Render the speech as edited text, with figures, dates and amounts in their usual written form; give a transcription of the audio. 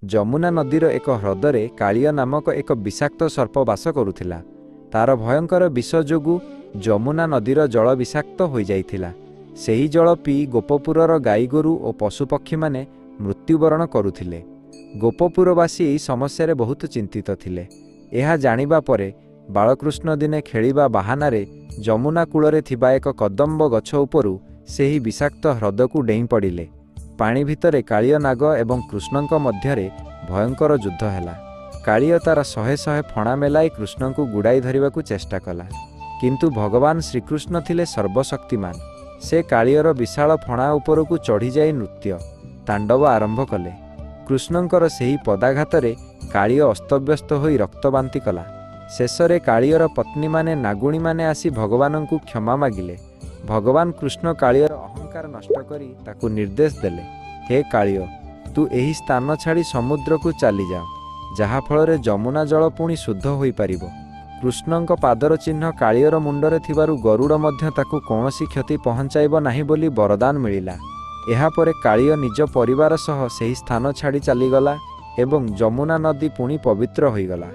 ଯମୁନା ନଦୀର ଏକ ହ୍ରଦରେ କାଳିୟ ନାମକ ଏକ ବିଷାକ୍ତ ସର୍ପ ବାସ କରୁଥିଲା। ତାର ଭୟଙ୍କର ବିଷ ଯୋଗୁଁ ଯମୁନା ନଦୀର ଜଳ ବିଷାକ୍ତ ହୋଇଯାଇଥିଲା। ସେହି ଜଳ ପିଇ ଗୋପପୁରର ଗାଈଗୋରୁ ଓ ପଶୁପକ୍ଷୀମାନେ ମୃତ୍ୟୁବରଣ କରୁଥିଲେ। ଗୋପପୁରବାସୀ ଏହି ସମସ୍ୟାରେ ବହୁତ ଚିନ୍ତିତ ଥିଲେ। ଏହା ଜାଣିବା ପରେ ବାଳକୃଷ୍ଣ ଦିନେ ଖେଳିବା ବାହାନାରେ ଯମୁନା କୂଳରେ ଥିବା ଏକ କଦମ୍ବ ଗଛ ଉପରୁ ସେହି ବିଷାକ୍ତ ହ୍ରଦକୁ ଡେଇଁ ପଡ଼ିଲେ। ପାଣି ଭିତରେ କାଳିୟ ନାଗ ଏବଂ କୃଷ୍ଣଙ୍କ ମଧ୍ୟରେ ଭୟଙ୍କର ଯୁଦ୍ଧ ହେଲା। କାଳିୟ ତାର ଶହେ ଶହେ ଫଣା ମେଲାଇ କୃଷ୍ଣଙ୍କୁ ଗୁଡ଼ାଇ ଧରିବାକୁ ଚେଷ୍ଟା କଲା। କିନ୍ତୁ ଭଗବାନ ଶ୍ରୀକୃଷ୍ଣ ଥିଲେ ସର୍ବଶକ୍ତିମାନ। ସେ କାଳିୟର ବିଶାଳ ଫଣା ଉପରକୁ ଚଢ଼ିଯାଇ ନୃତ୍ୟ ତାଣ୍ଡବ ଆରମ୍ଭ କଲେ। କୃଷ୍ଣଙ୍କର ସେହି ପଦାଘାତରେ କାଳିୟ ଅସ୍ତବ୍ୟସ୍ତ ହୋଇ ରକ୍ତବାନ୍ତି କଲା। ଶେଷରେ କାଳିୟର ପତ୍ନୀମାନେ ନାଗୁଣୀମାନେ ଆସି ଭଗବାନଙ୍କୁ କ୍ଷମା ମାଗିଲେ। ଭଗବାନ କୃଷ୍ଣ କାଳିୟର ଅହଙ୍କାର ନଷ୍ଟ କରି ତାକୁ ନିର୍ଦ୍ଦେଶ ଦେଲେ, ହେ କାଳିୟ, ତୁ ଏହି ସ୍ଥାନ ଛାଡ଼ି ସମୁଦ୍ରକୁ ଚାଲିଯାଅ, ଯାହାଫଳରେ ଯମୁନା ଜଳ ପୁଣି ଶୁଦ୍ଧ ହୋଇପାରିବ। କୃଷ୍ଣଙ୍କ ପାଦର ଚିହ୍ନ କାଳିୟର ମୁଣ୍ଡରେ ଥିବାରୁ ଗରୁଡ଼ ମଧ୍ୟ ତାକୁ କୌଣସି କ୍ଷତି ପହଞ୍ଚାଇବ ନାହିଁ ବୋଲି ବରଦାନ ମିଳିଲା। ଏହାପରେ କାଳିୟ ନିଜ ପରିବାର ସହ ସେହି ସ୍ଥାନ ଛାଡ଼ି ଚାଲିଗଲା ଏବଂ ଯମୁନା ନଦୀ ପୁଣି ପବିତ୍ର ହୋଇଗଲା।